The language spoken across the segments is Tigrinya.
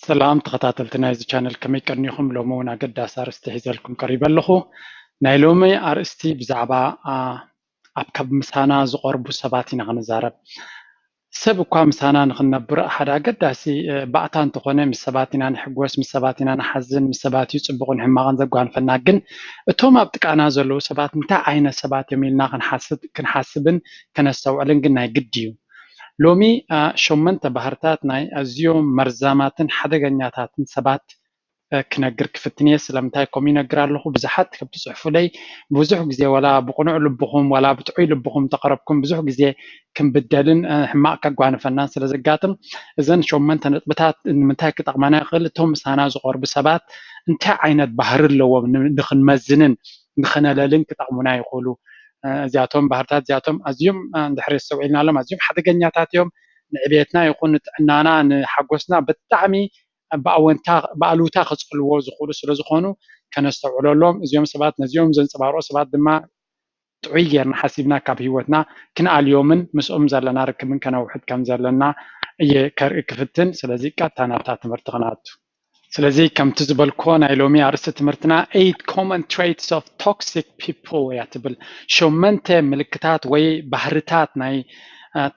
ሰላም ተኸታተልቲ ናይዚ ቻነል፣ ከመይ ቀኒኹም? ሎሚ እውን ኣገዳሲ ኣርእስቲ ሒዘልኩም ቀሪበ ኣለኹ። ናይ ሎሚ ኣርእስቲ ብዛዕባ ኣብ ካብ ምሳና ዝቐርቡ ሰባት ኢና ክንዛረብ። ሰብ እኳ ምሳና ንክንነብር ሓደ ኣገዳሲ ባእታ እንተኾነ፣ ምስ ሰባት ኢና ንሕጎስ፣ ምስ ሰባት ኢና ንሓዝን፣ ምስ ሰባት እዩ ፅቡቕን ሕማቕን ዘጓንፈና። ግን እቶም ኣብ ጥቃና ዘለዉ ሰባት እንታይ ዓይነት ሰባት እዮም ኢልና ክንሓስብን ከነስተውዕልን ግን ናይ ግድ እዩ። ሎሚ ሸመንተ ባህርታት ናይ ኣዝዮም መርዛማትን ሓደገኛታትን ሰባት ክነግር ክፍትን እየ። ስለምንታይ ከምኡ ይነግር ኣለኹ? ብዙሓት ከብቲ ፅሕፉለይ ብዙሕ ግዜ ዋላ ብቕኑዕ ልብኹም ዋላ ብጥዑይ ልብኹም ተቐረብኩም ብዙሕ ግዜ ክንብደልን ሕማቕ ከጓንፈናን ስለ ዘጋጥም፣ እዘን ሸመንተ ነጥብታት ንምንታይ ክጠቕመና ይኽእል? እቶም ምሳና ዝቐርቡ ሰባት እንታይ ዓይነት ባህሪ ኣለዎም ንክንመዝንን ንክነለልን ክጠቕሙና ይኽእሉ። እዚኣቶም ባህርታት እዚኣቶም ኣዝዮም እንድሕር የስተውዒልናሎም ኣዝዮም ሓደገኛታት እዮም። ንዕቤትና ይኹን ንጥዕናና ንሓጎስና ብጣዕሚ ብኣሉታ ከፀልዎ ዝኽእሉ ስለ ዝኾኑ ከነስተውዕለሎም። እዚኦም ሰባት ነዚኦም ዘንፀባርቑ ሰባት ድማ ጥዑይ ጌርና ሓሲብና ካብ ህይወትና ክንኣልዮምን ምስኦም ዘለና ርክብን ከነውሕድ ከም ዘለና እየ ከርኢ ክፍትን። ስለዚ ቀጥታ ናብታ ትምህርቲ ክነኣቱ። ስለዚ ከምቲ ዝበልክዎ ናይ ሎሚ ኣርእስቲ ትምህርትና eight common traits of toxic people እያ ትብል። ሸመንተ ምልክታት ወይ ባህርታት ናይ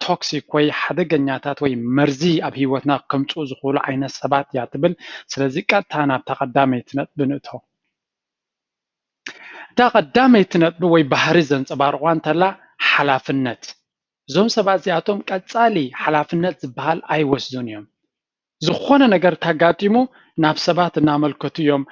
ቶክሲክ ወይ ሓደገኛታት ወይ መርዚ ኣብ ህይወትና ከምፅኡ ዝኽእሉ ዓይነት ሰባት እያ ትብል። ስለዚ ቀጥታ ናብታ ቀዳመይቲ ነጥቢ ንእቶ። እታ ቀዳመይቲ ነጥቢ ወይ ባህሪ ዘንፀባርቋ እንተላ ሓላፍነት። እዞም ሰባት እዚኣቶም ቀፃሊ ሓላፍነት ዝበሃል ኣይወስዱን እዮም። ዝኾነ ነገር ተጋጢሙ ናብ ሰባት እናመልከቱ እዮም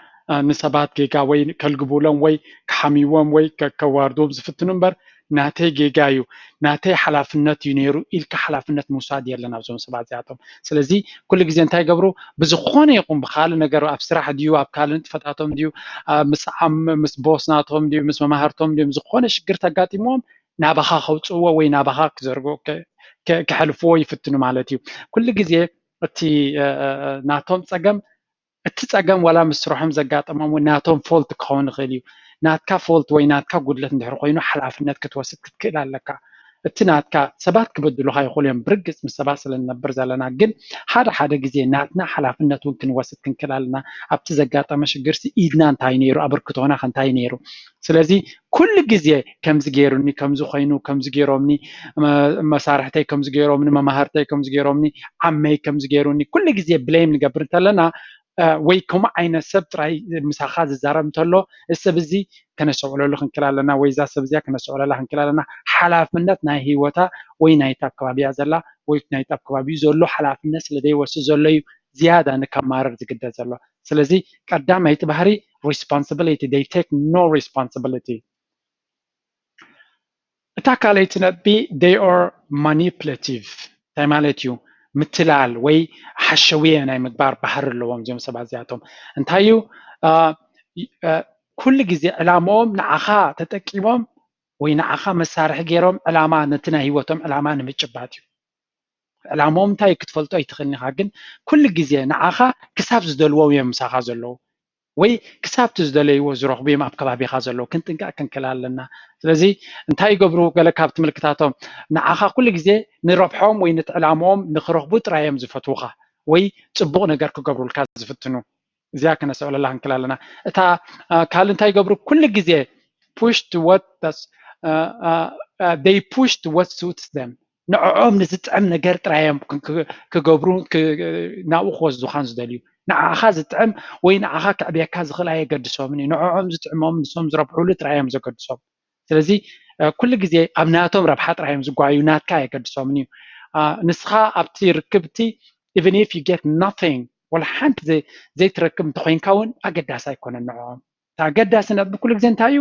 ንሰባት ጌጋ ወይ ከልግቡሎም ወይ ክሓምይዎም ወይ ከዋርድዎም ዝፍትኑ እምበር ናተይ ጌጋ እዩ ናተይ ሓላፍነት እዩ ነይሩ ኢልካ ሓላፍነት ምውሳድ የለን ኣብዞም ሰባት እዚኣቶም። ስለዚ ኩሉ ግዜ እንታይ ይገብሩ? ብዝኾነ ይኹን ብካልእ ነገር ኣብ ስራሕ ድዩ ኣብ ካልእ ንጥፈታቶም ድዩ ምስ ቦስ ናቶም ድዩ ምስ መማህርቶም ድዩ ዝኾነ ሽግር ተጋጢምዎም ናባኻ ከውፅእዎ ወይ ናባኻ ክዘርግዎ ከሕልፍዎ ይፍትኑ ማለት እዩ። ኩሉ ግዜ እቲ ናቶም ፀገም እቲ ፀገም ዋላ ምስ ስርሖም ዘጋጠሞም እውን ናቶም ፎልት ክኸውን ይኽእል እዩ። ናትካ ፎልት ወይ ናትካ ጉድለት እንድሕር ኮይኑ ሓላፍነት ክትወስድ ክትክእል ኣለካ። እቲ ናትካ ሰባት ክበድሉካ ይኽእሉ እዮም ብርግፅ ምስ ሰባት ስለ ንነብር ዘለና፣ ግን ሓደ ሓደ ግዜ ናትና ሓላፍነት እውን ክንወስድ ክንክእል ኣለና። ኣብቲ ዘጋጠመ ሽግርሲ ኢድና እንታይ ነይሩ፣ ኣበርክቶና ከ እንታይ ነይሩ? ስለዚ ኩሉ ግዜ ከምዚ ገይሩኒ፣ ከምዚ ኮይኑ፣ ከምዚ ገይሮምኒ፣ መሳርሕተይ ከምዚ ገይሮምኒ፣ መማህርተይ ከምዚ ገይሮምኒ፣ ዓመይ ከምዚ ገይሩኒ፣ ኩሉ ግዜ ብሌም ንገብር እንተለና ወይ ከምኡ ዓይነት ሰብ ጥራይ ምሳኻ ዝዛረብ እንተሎ እዚ ሰብ እዚ ከነስተውዕለሉ ክንክል ኣለና ወይ እዛ ሰብ እዚኣ ከነስተውዕለላ ክንክል ኣለና። ሓላፍነት ናይ ህይወታ ወይ ናይቲ ኣብ ከባቢያ ዘላ ወይ ናይቲ ኣብ ከባቢኡ ዘሎ ሓላፍነት ስለ ዘይወስድ ዘሎ እዩ ዝያዳ ንከማርር ዝግደድ ዘሎ። ስለዚ ቀዳመይቲ ባህሪ responsibility፣ they take no responsibility። እታ ካልኣይቲ ነጥቢ they are manipulative እንታይ ማለት እዩ? ምትላል ወይ ሓሸውየ ናይ ምግባር ባህሪ ኣለዎም እዚኦም ሰባት እዚኣቶም። እንታይ እዩ ኩሉ ግዜ ዕላምኦም ንዓኻ ተጠቂሞም ወይ ንዓኻ መሳርሒ ገይሮም ዕላማ ነቲ ናይ ህይወቶም ዕላማ ንምጭባጥ እዩ። ዕላምኦም እንታይ ክትፈልጦ ኣይትኽእልን ኢኻ፣ ግን ኩሉ ግዜ ንዓኻ ክሳብ ዝደልዎም እዮም ምሳኻ ዘለዉ ወይ ክሳብ እቲ ዝደለይዎ ዝረኽቡ እዮም ኣብ ከባቢኻ ዘለዉ። ክንጥንቀቕ ክንክእል ኣለና። ስለዚ እንታይ ይገብሩ? ገለ ካብቲ ምልክታቶም ንዓኻ ኩሉ ግዜ ንረብሖም ወይ ነቲ ዕላምኦም ንክረኽቡ ጥራይ እዮም ዝፈትዉኻ ወይ ፅቡቕ ነገር ክገብሩልካ ዝፍትኑ። እዚኣ ክነስተውዕለላ ክንክእል ኣለና። እታ ካልእ እንታይ ይገብሩ? ኩሉ ግዜ push to what they push to what suits them ንዕኦም ንዝጥዕም ነገር ጥራይ እዮም ክገብሩ ናብኡ ክወስዱኻን ዝደልዩ። ንዓኻ ዝጥዕም ወይ ንዓኻ ክዕብየካ ዝኽእል ኣየገድሶምን እዩ። ንዕኦም ዝጥዕሞም ንሶም ዝረብሕሉ ጥራይ እዮም ዘገድሶም። ስለዚ ኩሉ ግዜ ኣብ ናቶም ረብሓ ጥራይ እዮም ዝጓዩ፣ ናትካ ኣየገድሶምን እዩ። ንስኻ ኣብቲ ርክብቲ even if you get nothing ወላ ሓንቲ ዘይትረክብ እንተኮይንካ እውን ኣገዳሲ ኣይኮነን ንዕኦም። እቲ ኣገዳሲ ነጥቢ ኩሉ ግዜ እንታይ እዩ?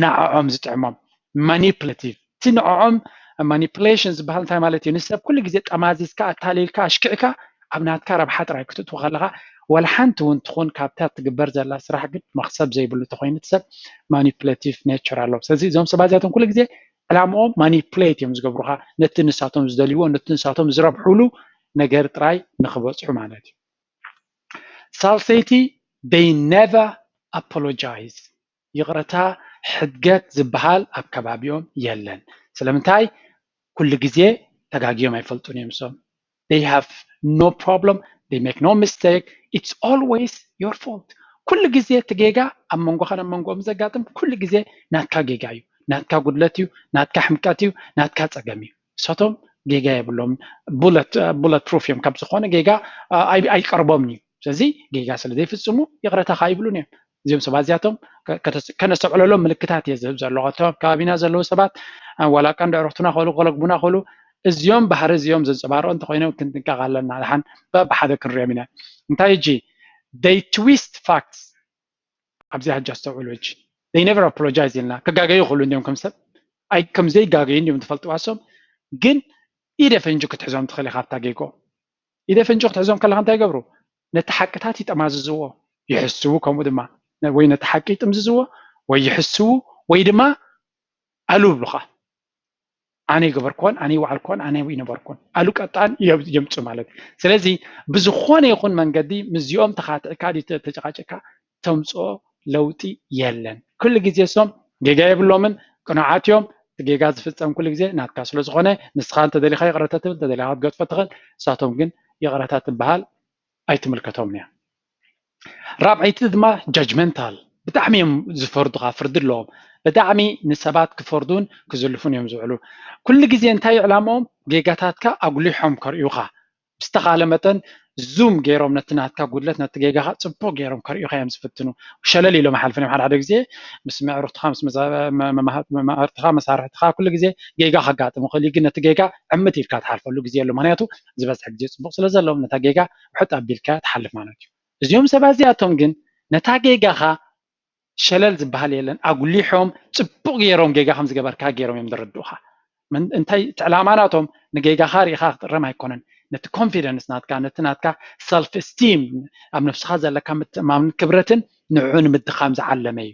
ንዕኦም ዝጥዕሞም። ማኒፕሌቲቭ እቲ ንዕኦም ማኒፕሌሽን ዝበሃል እንታይ ማለት እዩ? ንሰብ ኩሉ ግዜ ጠማዚዝካ ኣታሊልካ ኣሽኪዕካ ኣብ ናትካ ረብሓ ጥራይ ክትእትዎ ከለካ ወላ ሓንቲ እውን ትኹን ካብታ ትግበር ዘላ ስራሕ ግን መክሰብ ዘይብሉ ተኮይኑ እቲ ሰብ ማኒፕሌቲቭ ኔቸር ኣለዎ። ስለዚ እዞም ሰባት እዚኣቶም ኩሉ ግዜ ዕላምኦም ማኒፕሌት እዮም ዝገብሩካ ነቲ ንሳቶም ዝደልይዎ ነቲ ንሳቶም ዝረብሕሉ ነገር ጥራይ ንክበፅሑ ማለት እዩ። ሳልሰይቲ they never apologize ይቕረታ ሕድገት ዝበሃል ኣብ ከባቢኦም የለን። ስለምንታይ? ኩሉ ግዜ ተጋግዮም ኣይፈልጡን እዮም። እሶም they have no problem they make no mistake, it's always your fault። ኩሉ ግዜ እቲ ጌጋ ኣብ መንጎኻን ኣብ መንጎኦም ዘጋጥም ኩሉ ግዜ ናትካ ጌጋ እዩ፣ ናትካ ጉድለት እዩ፣ ናትካ ሕምቀት እዩ፣ ናትካ ጸገም እዩ። ንሳቶም ጌጋ የብሎም፣ bullet proof እዮም። ካብ ዝኾነ ጌጋ ኣይቀርቦምን እዩ። ስለዚ ጌጋ ስለ ዘይፍጽሙ ይቕረታ ከኣ ይብሉን እዮም። እዚኦም ሰባት እዚኣቶም ከነስተውዕለሎም ምልክታት እየ ዝህብ ዘለኹ። እቶም ኣብ ከባቢና ዘለዉ ሰባት ዋላ እኳ እንድዕርኽቱና ክእሉ ክለግቡና ክእሉ፣ እዚኦም ባህሪ እዚኦም ዘንጸባርቑ እንተኾይኖም ክንጥንቀቕ ኣለና። ደሓን በብሓደ ክንሪኦም ኢና። እንታይ ሕጂ they twist facts። ኣብዚ ሕጂ ኣስተውዕሉ። ሕጂ they never apologize ኢልና፣ ክጋገዩ ይኽእሉ እንዲዮም ከም ሰብ፣ ኣይ ከም ዘይጋገዩ እንዲዮም ትፈልጥዋ እሶም። ግን ኢደ ፈንጂ ክትሕዞም ትኽእል ኢኻ ኣብታ ጌግኦም። ኢደ ፈንጂ ክትሕዞም ከለኻ እንታይ ይገብሩ? ነቲ ሓቅታት ይጠማዝዝዎ፣ ይሕስዉ፣ ከምኡ ድማ ወይ ነቲ ሓቂ ይጥምዝዝዎ ወይ ይሕስዉ ወይ ድማ ኣሉ ይብሉኻ። ኣነ ይገበርክዎን ኣነ ይወዓልክዎን ኣነ ይነበርኩን ኣሉ ቀጣን የምፁ ማለት እዩ። ስለዚ ብዝኾነ ይኹን መንገዲ ምስዚኦም ተኻትዕካ ድዩ ተጨቃጭካ ተምፅኦ ለውጢ የለን። ኩሉ ግዜ እሶም ጌጋ የብሎምን፣ ቅኑዓት እዮም። እቲ ጌጋ ዝፍፀም ኩሉ ግዜ ናትካ ስለ ዝኾነ ንስኻ እንተደሊኻ ይቕረታ ትብል፣ እንተደሊኻ ክትገድፎ ትኽእል። ንሳቶም ግን ይቕረታ ትበሃል ኣይትምልከቶምን እያ። ራብዐይቲ ድማ judgmental፣ ብጣዕሚ እዮም ዝፈርዱኻ፣ ፍርዲ ኣለዎም። ብጣዕሚ ንሰባት ክፈርዱን ክዝልፉን እዮም ዝውዕሉ። ኩሉ ግዜ እንታይ እዩ ዕላምኦም? ጌጋታትካ ኣጉሊሖም ከርእዩኻ። ብዝተኻለ መጠን ዙም ገይሮም ነቲ ናትካ ጉድለት፣ ነቲ ጌጋኻ ጽቡቕ ገይሮም ከርእዩኻ እዮም ዝፍትኑ። ሸለል ኢሎም ኣይሓልፉን እዮም። ሓደ ሓደ ግዜ ምስ መዕርኽትኻ፣ ምስ መማህርትኻ፣ መሳርሕትኻ ኩሉ ግዜ ጌጋ ከጋጥም ይኽእል እዩ፣ ግን ነቲ ጌጋ ዕምት ኢልካ ትሓልፈሉ ግዜ ኣሎ። ምኽንያቱ ዝበዝሐ ግዜ ጽቡቕ ስለ ዘለዎም ነታ ጌጋ ውሕጥ ኣቢልካ ትሓልፍ ማለት እዩ። እዚኦም ሰባት እዚኣቶም ግን ነታ ጌጋኻ ሸለል ዝበሃል የለን፣ ኣጉሊሖም ጽቡቕ ገይሮም ጌጋ ከም ዝገበርካ ገይሮም እዮም ዝረድኡኻ። እንታይ እቲ ዕላማ ናቶም? ንጌጋኻ ርኢኻ ክትእረም ኣይኮነን፣ ነቲ ኮንፊደንስ ናትካ፣ ነቲ ናትካ ሰልፍ ስቲም፣ ኣብ ነብስኻ ዘለካ ምትእማምን ክብረትን ንዕኡ ንምድኻም ዝዓለመ እዩ።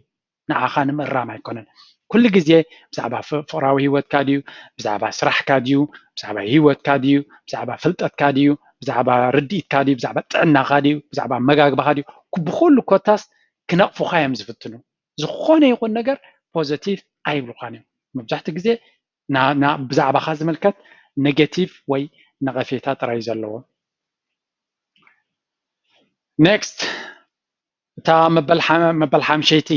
ንዓኻ ንምእራም ኣይኮነን። ኩሉ ግዜ ብዛዕባ ፍቕራዊ ህይወትካ ድዩ፣ ብዛዕባ ስራሕካ ድዩ፣ ብዛዕባ ህይወትካ ድዩ፣ ብዛዕባ ፍልጠትካ ድዩ፣ ብዛዕባ ርድኢትካ ድዩ፣ ብዛዕባ ጥዕናኻ ድዩ፣ ብዛዕባ ኣመጋግባኻ ድዩ፣ ብኩሉ ኮታስ ክነቕፉኻ እዮም ዝፍትኑ። ዝኾነ ይኹን ነገር ፖዘቲቭ ኣይብሉኻን እዮም። መብዛሕትኡ ግዜ ብዛዕባኻ ዝምልከት ኔጌቲቭ ወይ ነቐፌታ ጥራይ እዩ ዘለዎም። ኔክስት፣ እታ መበል ሓምሸይቲ፣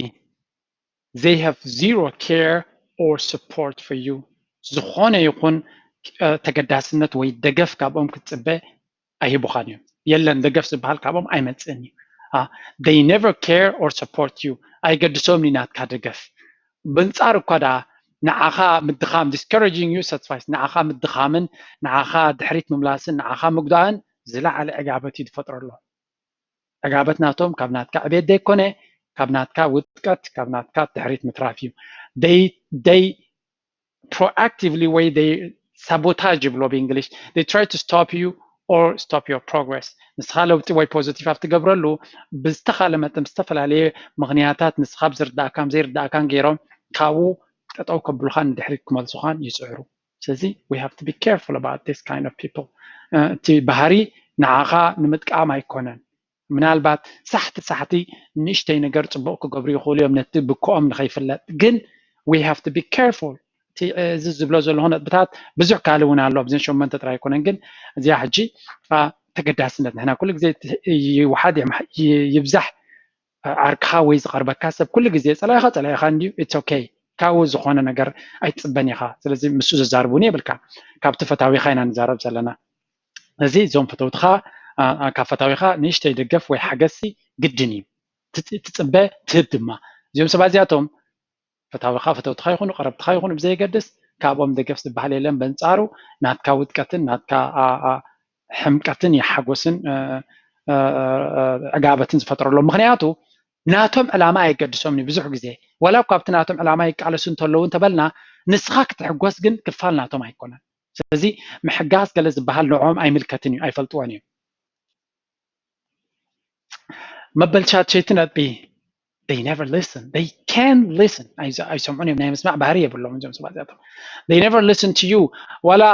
they have zero care or support for you። ዝኾነ ይኹን ተገዳስነት ወይ ደገፍ ካብኦም ክትጽበ ኣይህቡኻን እዮም። የለን፣ ደገፍ ዝበሃል ካብኦም ኣይመጽእን እዩ። They never care or support you። ኣይገድሶምን እዩ ናትካ ደገፍ። ብንጻር እኳ ደኣ ንዓኻ ምድኻም፣ discouraging you satisfies፣ ንዓኻ ምድኻምን ንዓኻ ድሕሪት ምምላስን ንዓኻ ምጉዳእን ዝለዓለ ዕጋበት እዩ ዝፈጥረሎም። ዕጋበት ናቶም ካብ ናትካ ዕቤት ዘይኮነ፣ ካብ ናትካ ውድቀት፣ ካብ ናትካ ድሕሪት ምትራፍ እዩ። They proactively ወይ they sabotage ይብሎ ብእንግሊሽ፣ they try to stop you or stop your progress። ንስኻ ለውጢ ወይ ፖዚቲቭ ኣብ ትገብረሉ ብዝተኻለ መጠን ብዝተፈላለየ ምኽንያታት ንስኻ ብዝርዳእካን ዘይርዳእካን ገይሮም ካብኡ ጠጠው ከብሉኻን ንድሕሪት ክመልሱኻን ይፅዕሩ። ስለዚ we have to be careful about this kind of people። እቲ ባህሪ ንዓኻ ንምጥቃም ኣይኮነን። ምናልባት ሳሕቲ ሳሕቲ ንእሽተይ ነገር ፅቡቕ ክገብሩ ይኽእሉ እዮም ነቲ ብክኦም ንኸይፍለጥ። ግን we have to be careful። እዚ ዝብሎ ዘለኹ ነጥብታት ብዙሕ ካልእ እውን ኣሎ፣ ኣብዘን ሸመንተ ጥራይ ኣይኮነን። ግን እዚኣ ሕጂ ተገዳስነት ንሕና ኩሉ ግዜ ይውሓድ ይብዛሕ ዓርክኻ ወይ ዝቐርበካ ሰብ ኩሉ ግዜ ጸላኢኻ ጸላኢኻ እንድዩ፣ it's okay። ካብኡ ዝኾነ ነገር ኣይትጽበን ኢኻ። ስለዚ ምስ ዘዛርብ እውን የብልካ። ካብቲ ፈታዊኻ ኢና ንዛረብ ዘለና። ስለዚ እዞም ፈተውትኻ ካብ ፈታዊኻ ንእሽተይ ደገፍ ወይ ሓገዝሲ ግድን እዩ። ትጽበ ትህብ ድማ። እዚኦም ሰባት እዚኣቶም ፈታዊኻ ፈተውትኻ ይኹኑ ቀረብትኻ ይኹኑ ብዘየገድስ ካብኦም ደገፍ ዝበሃል የለን። በንጻሩ ናትካ ውድቀትን ናትካ ሕምቀትን የሓጎስን ዕጋበትን ዝፈጥረሎም። ምኽንያቱ ናቶም ዕላማ ኣየገድሶምን እዩ። ብዙሕ ግዜ ዋላ እኳ ኣብቲ ናቶም ዕላማ ይቃለሱ እንተለዉ እንተበልና ንስኻ ክትሕጎስ ግን ክፋል ናቶም ኣይኮነን። ስለዚ ምሕጋስ ገለ ዝበሃል ንዕኦም ኣይምልከትን እዩ፣ ኣይፈልጥዎን እዮም። መበል ሻድሸይቲ ነጥቢ they never listen, they can't listen። ኣይሰምዑን እዮም፣ ናይ ምስማዕ ባህሪ የብሎም እዞም ሰባት እዚኣቶም። They never listen to you። ዋላ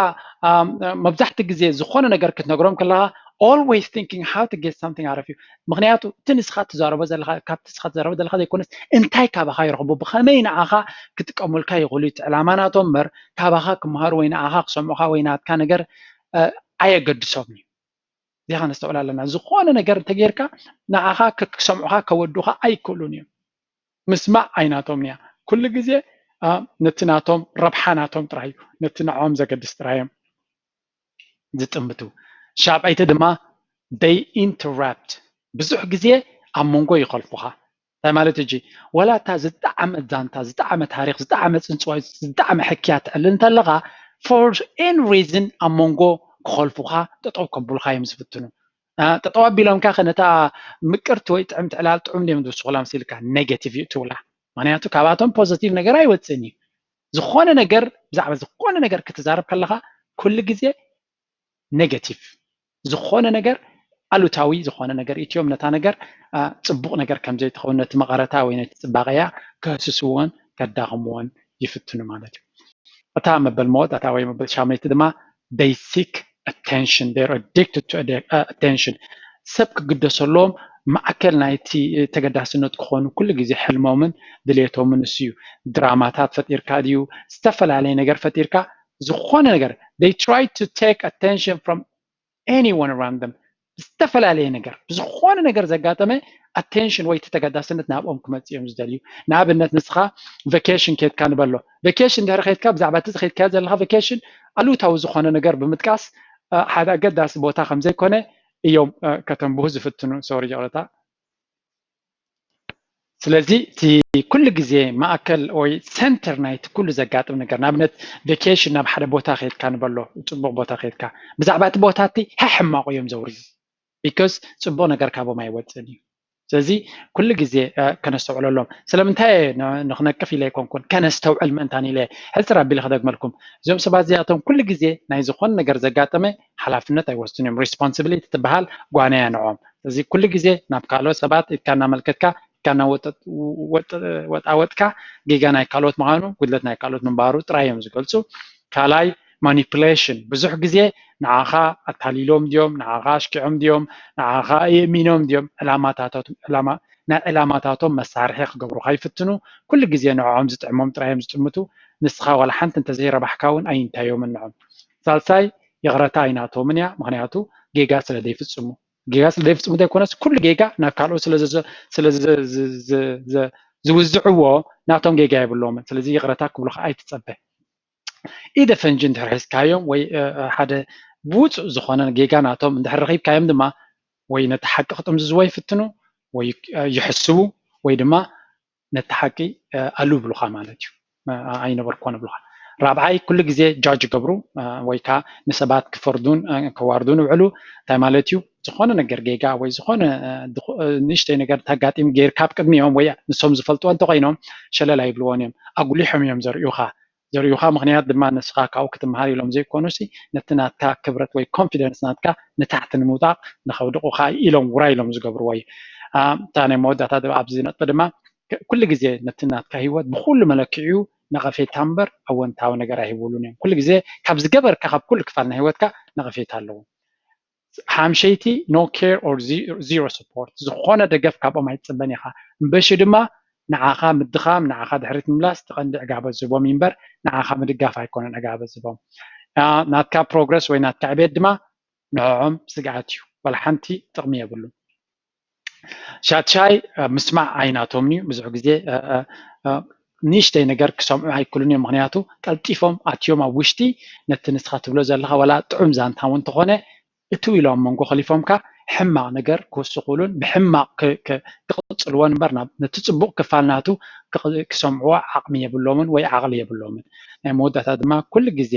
መብዛሕቲ ግዜ ዝኾነ ነገር ክትነግሮም ከለኻ always thinking how to get something out of you። ምኽንያቱ እቲ ንስኻ ትዛረቦ ዘለኻ ካብቲ ንስኻ ትዛረቦ ዘለኻ ዘይኮነስ እንታይ ካባኻ ይረኽቡ፣ ብኸመይ ንዓኻ ክጥቀሙልካ ይኽእሉ እቲ ዕላማ ናቶም እምበር ካባኻ ክመሃሩ ወይ ንዓኻ ክሰምዑኻ ወይ ናትካ ነገር ኣየገድሶምን እዩ። እዚኣ ከነስተውዕላ ኣለና። ዝኾነ ነገር እንተጌርካ ንዓኻ ክሰምዑኻ ከወዱኻ ኣይክእሉን እዮም። ምስማዕ ኣይናቶም እያ። ኩሉ ግዜ ነቲ ናቶም ረብሓ ናቶም ጥራይ እዩ፣ ነቲ ንዕኦም ዘገድስ ጥራይ እዮም ዝጥምቱ። ሻብዐይቲ ድማ they interrupt፣ ብዙሕ ግዜ ኣብ መንጎ ይኸልፉኻ። እንታይ ማለት እጂ? ወላ እታ ዝጠዓመት ዛንታ፣ ዝጠዓመ ታሪክ፣ ዝጠዓመ ፅንፅዋይ፣ ዝጠዓመ ሕክያ ትዕልል እንተለኻ for any reason ኣብ መንጎ ክኸልፉኻ ጠጠው ከብሉኻ እዮም ዝፍትኑ። ጠጠው ኣቢሎም ከ ነታ ምቅርቲ ወይ ጥዕምቲ ዕላል ጥዑም ድዮም ዝውስኹላ መሲልካ negative እዩ ትብላ። ምክንያቱ ካብኣቶም positive ነገር ኣይወፅእን እዩ። ዝኾነ ነገር ብዛዕባ ዝኾነ ነገር ክትዛረብ ከለኻ ኩሉ ግዜ negative፣ ዝኾነ ነገር ኣሉታዊ ዝኾነ ነገር እትዮም ነታ ነገር ፅቡቕ ነገር ከምዘይትኸውን ነቲ መቐረታ ወይ ነቲ ፅባቐያ ከህስስዎን ከዳኽምዎን ይፍትኑ ማለት እዩ። እታ መበል መወዳእታ ወይ መበል ሻመይቲ ድማ they seek attention፣ they're addicted to attention። ሰብ ክግደሰሎም ማዕከል ናይቲ ተገዳስነት ክኾኑ ኩሉ ግዜ ሕልሞምን ድሌቶምን እሱ እዩ። ድራማታት ፈጢርካ ድዩ፣ ዝተፈላለየ ነገር ፈጢርካ፣ ዝኾነ ነገር they try to take attention from anyone around them። ዝተፈላለየ ነገር፣ ብዝኾነ ነገር ዘጋጠመ attention ወይ ተገዳስነት ናብኦም ክመፅእ እዮም ዝደልዩ። ንኣብነት ንስኻ vacation ከድካ ንበሎ፣ vacation ድሕሪ ከድካ ብዛዕባ እቲ ዝኸድካዮ ዘለካ vacation ኣሉታዊ ዝኾነ ነገር ብምጥቃስ ሓደ ኣገዳሲ ቦታ ከምዘይኮነ እዮም ከተንብሁ ዝፍትኑ። ሶሪ ይቕረታ። ስለዚ እቲ ኩሉ ግዜ ማእከል ወይ center ናይቲ ኩሉ ዘጋጥም ነገር፣ ንኣብነት vacation ናብ ሓደ ቦታ ከድካ ንበሎ፣ ፅቡቕ ቦታ ከድካ፣ ብዛዕባ እቲ ቦታ እቲ ሕማቑ እዮም ዘውርዩ። Because ፅቡቕ ነገር ካብኦም ኣይወፅእን እዩ። ስለዚ ኩሉ ግዜ ከነስተውዕለሎም። ስለምንታይ ንክነቅፍ ኢለ ኣይኮንኩን፣ ከነስተውዕል ምእንታን ኢለ ሕፅር ኣቢለ ክደግመልኩም። እዞም ሰባት እዚኣቶም ኩሉ ግዜ ናይ ዝኾነ ነገር ዘጋጠመ ሓላፍነት ኣይወስዱን እዮም። Responsibility ትበሃል ጓና እያ ንዕኦም። ስለዚ ኩሉ ግዜ ናብ ካልኦት ሰባት ኢድካ እናመልከትካ፣ ኢድካ እናወጣወጥካ ጌጋ ናይ ካልኦት ምዃኑ፣ ጉድለት ናይ ካልኦት ምንባሩ ጥራይ እዮም ዝገልፁ። ካልኣይ manipulation፣ ብዙሕ ግዜ ንዓኻ ኣታሊሎም ድዮም፣ ንዓኻ ኣሽኪዖም ድዮም፣ ንዓኻ የእሚኖም ድዮም፣ ዕላማታቶም ናይ ዕላማታቶም መሳርሒ ክገብሩኻ ይፍትኑ። ኩሉ ግዜ ንዕኦም ዝጥዕሞም ጥራይ እዮም ዝጥምቱ። ንስኻ ዋላ ሓንቲ እንተዘይረባሕካ እውን ኣይንታዮምን ንዕኦም። ሳልሳይ ይቕረታ ኣይናቶምን እያ፣ ምክንያቱ ጌጋ ስለ ዘይፍፅሙ። ጌጋ ስለ ዘይፍፅሙ ዘይኮነስ ኩሉ ጌጋ ናብ ካልኦት ስለ ዝውዝዕዎ ናቶም ጌጋ የብሎምን። ስለዚ ይቕረታ ክብሉኻ ኣይትፀበ። ኢደ ፈንጂ እንድሕር ሒዝካዮም ወይ ሓደ ብውፁእ ዝኾነ ጌጋ ናቶም እንድሕር ረኺብካዮም ድማ ወይ ነቲ ሓቂ ክጥምዝዝዎ ይፍትኑ ወይ ይሕስቡ ወይ ድማ ነቲ ሓቂ ኣሉ ይብሉኻ ማለት እዩ። ኣይነበርኩን ይብሉኻ። ራብዓይ ኩሉ ግዜ judge ይገብሩ ወይ ከዓ ንሰባት ክፈርዱን ከዋርዱን ይውዕሉ። እንታይ ማለት እዩ? ዝኾነ ነገር ጌጋ ወይ ዝኾነ ንእሽተይ ነገር ተጋጢም ጌርካ ኣብ ቅድሚኦም ወይ ንሶም ዝፈልጥዎ እንተኮይኖም ሸለል ኣይብልዎን እዮም። ኣጉሊሖም እዮም ዘርእዩኻ ዘርእዩኻ ምክንያት ድማ ንስኻ ካብኡ ክትመሃር ኢሎም ዘይኮኑሲ ነቲ ናትካ ክብረት ወይ confidence ናትካ ንታሕቲ ንምውጣቕ ንኸውድቑኻ ኢሎም ውራይ ኢሎም ዝገብርዎ እዩ። እታ ናይ መወዳእታ ኣብዚ ነጥቢ ድማ ኩሉ ግዜ ነቲ ናትካ ህይወት ብኩሉ መለክዒኡ ነቐፌታ እምበር ኣወንታዊ ነገር ኣይህብሉን እዮም። ኩሉ ግዜ ካብ ዝገበርካ ካብ ኩሉ ክፋል ናይ ህይወትካ ነቐፌታ ኣለዎ። ሓምሸይቲ no care or zero support፣ ዝኾነ ደገፍ ካብኦም ኣይትፅበን ኢኻ። እምበሺ ድማ ንዓኻ ምድኻም፣ ንዓኻ ድሕሪት ምምላስ እቲ ቀንዲ ዕጋበት ዝህቦም እዩ እምበር ንዓኻ ምድጋፍ ኣይኮነን ዕጋበት ዝህቦም። ናትካ progress ወይ ናትካ ዕቤት ድማ ንዕኦም ስግኣት እዩ፣ ዋላ ሓንቲ ጥቕሚ የብሉን። ሻድሻይ ምስማዕ ኣይናቶምን እዩ። ብዙሕ ግዜ ንእሽተይ ነገር ክሰምዑ ኣይክሉን እዮም፣ ምክንያቱ ቀልጢፎም ኣትዮም ኣብ ውሽጢ ነቲ ንስኻ ትብሎ ዘለኻ ዋላ ጥዑም ዛንታ እውን እንተኾነ እትው ኢሎም ኣብ መንጎ ከሊፎምካ ሕማቕ ነገር ክውስኹሉን ብሕማቕ ክቕፅልዎን እምበር ነቲ ፅቡቕ ክፋል ናቱ ክሰምዕዎ ዓቕሚ የብሎምን ወይ ዓቕሊ የብሎምን። ናይ መወዳእታ ድማ ኩሉ ግዜ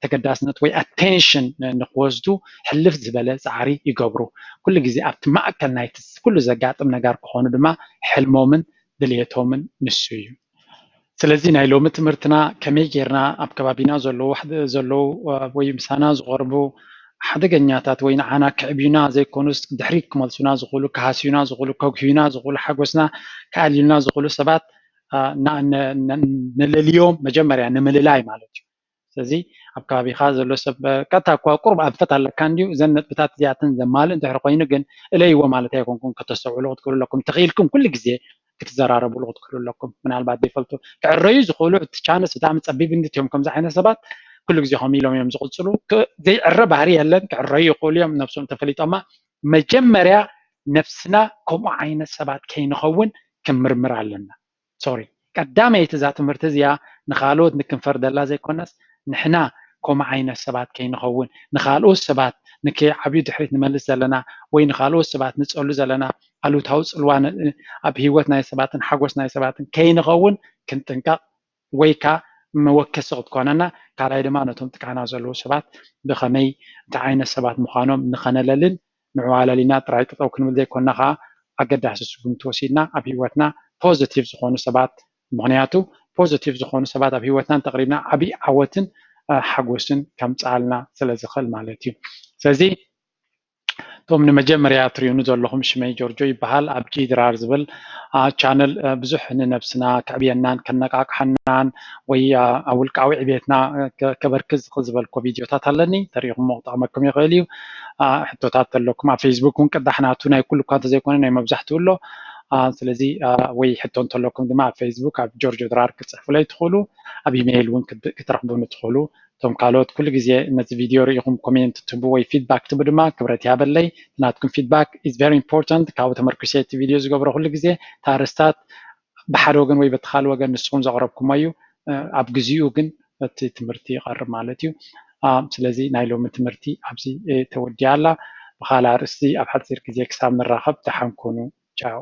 ተገዳስነት ወይ attention ንክወስዱ ሕልፍ ዝበለ ፃዕሪ ይገብሩ። ኩሉ ግዜ ኣብቲ ማእከል ናይቲ ኩሉ ዘጋጥም ነገር ክኾኑ ድማ ሕልሞምን ድልየቶምን ንሱ እዩ። ስለዚ ናይ ሎሚ ትምህርትና ከመይ ጌርና ኣብ ከባቢና ዘለዉ ዘለዉ ወይ ምሳና ዝቐርቡ ሓደገኛታት ወይ ንዓና ክዕብዩና ዘይኮኑስ ድሕሪት ክመልሱና ዝኽእሉ፣ ክሃስዩና ዝኽእሉ፣ ከጉህዩና ዝኽእሉ፣ ሓጎስና ክኣልዩልና ዝኽእሉ ሰባት ነለልዮም፣ መጀመርያ ንምልላይ ማለት እዩ። ስለዚ ኣብ ከባቢኻ ዘሎ ሰብ ቀጥታ እኳ ቁሩብ ኣንፈት ኣለካ እንድዩ፣ እዘን ነጥብታት እዚኣተን ዘማልእ እንድሕር ኮይኑ ግን እለይዎ ማለት ኣይኮንኩን፣ ከተስተውዕሉ ክትክእሉ ኣለኩም። ተኽኢልኩም ኩሉ ግዜ ክትዘራረብሉ ክትክእሉ ኣለኩም። ምናልባት ዘይፈልጡ ክዕረዩ ዝኽእሉ እቲ ቻንስ ብጣዕሚ ጸቢብ እንድትዮም ከምዚ ዓይነት ሰባት ኩሉ ግዜ ከም ኢሎም እዮም ዝቕፅሉ። ዘይዕረ ባህሪ የለን። ክዕረዩ ይኽእሉ እዮም፣ ነብሶም ተፈሊጦማ። መጀመርያ ነብስና ከምኡ ዓይነት ሰባት ከይንኸውን ክንምርምር ኣለና። ሶሪ፣ ቀዳመይቲ እዛ ትምህርቲ እዚኣ ንኻልኦት ንክንፈርደላ ዘይኮነስ፣ ንሕና ከምኡ ዓይነት ሰባት ከይንኸውን፣ ንኻልኦት ሰባት ንከይዓብዩ ድሕሪት ንመልስ ዘለና ወይ ንኻልኦት ሰባት ንፀሉ ዘለና፣ ኣሉታዊ ፅልዋ ኣብ ሂወት ናይ ሰባትን ሓጎስ ናይ ሰባትን ከይንኸውን ክንጥንቀቕ ወይ ከዓ መወከሲ ክትኮነና፣ ካልኣይ ድማ ነቶም ጥቃና ዘለዉ ሰባት ብኸመይ እንታይ ዓይነት ሰባት ምዃኖም ንኸነለልን ንዕኡ ኣለሊና ጥራይ ጠጠው ክንብል ዘይኮንና ከዓ ኣገዳሲ ስጉምቲ ወሲድና ኣብ ሂወትና ፖዚቲቭ ዝኾኑ ሰባት፣ ምኽንያቱ ፖዚቲቭ ዝኾኑ ሰባት ኣብ ሂወትና እንተቕሪብና ዓብዪ ዓወትን ሓጎስን ከምፅኣልና ስለ ዝኽእል ማለት እዩ። ስለዚ እቶም ንመጀመርያ ትሪኡኒ ዘለኹም ሽመይ ጆርጆ ይበሃል። ኣብ ጂ ድራር ዝብል ቻነል ብዙሕ ንነብስና ከዕብየናን ከነቃቅሐናን ወይ ኣብ ውልቃዊ ዕቤትና ከበርክት ዝኽእል ዝበልኮ ቪድዮታት ኣለኒ። ተሪኢኹሞ ክጠቕመኩም ይኽእል እዩ። ሕቶታት ተለኩም ኣብ ፌስቡክ እውን ቅዳሕ ናቱ ናይ ኩሉ እኳ እንተዘይኮነ ናይ መብዛሕትኡ ኣሎ። ስለዚ ወይ ሕቶ እንተለኩም ድማ ኣብ ፌስቡክ ኣብ ጆርጆ ድራር ክትፅሕፉለይ ትኽእሉ። ኣብ ኢሜይል እውን ክትረኽቡኒ ትኽእሉ። እቶም ካልኦት ኩሉ ግዜ ነዚ ቪድዮ ርኢኹም ኮሜንት ትህቡ ወይ ፊድባክ ትህቡ ድማ ክብረት ይሃበለይ። ናትኩም ፊድባክ is very important። ካብኡ ተመርኩሰ እቲ ቪድዮ ዝገብሮ ኩሉ ግዜ እቲ ኣርስታት ብሓደ ወገን ወይ በቲ ካልእ ወገን ንስኹም ዘቕረብኩሞ እዩ። ኣብ ግዚኡ ግን እቲ ትምህርቲ ይቐርብ ማለት እዩ። ስለዚ ናይ ሎሚ ትምህርቲ ኣብዚ ተወዲኣ ኣላ። ብኻልእ ኣርእስቲ ኣብ ሓፂር ግዜ ክሳብ ንራኸብ ደሓን ኩኑ። ቻው።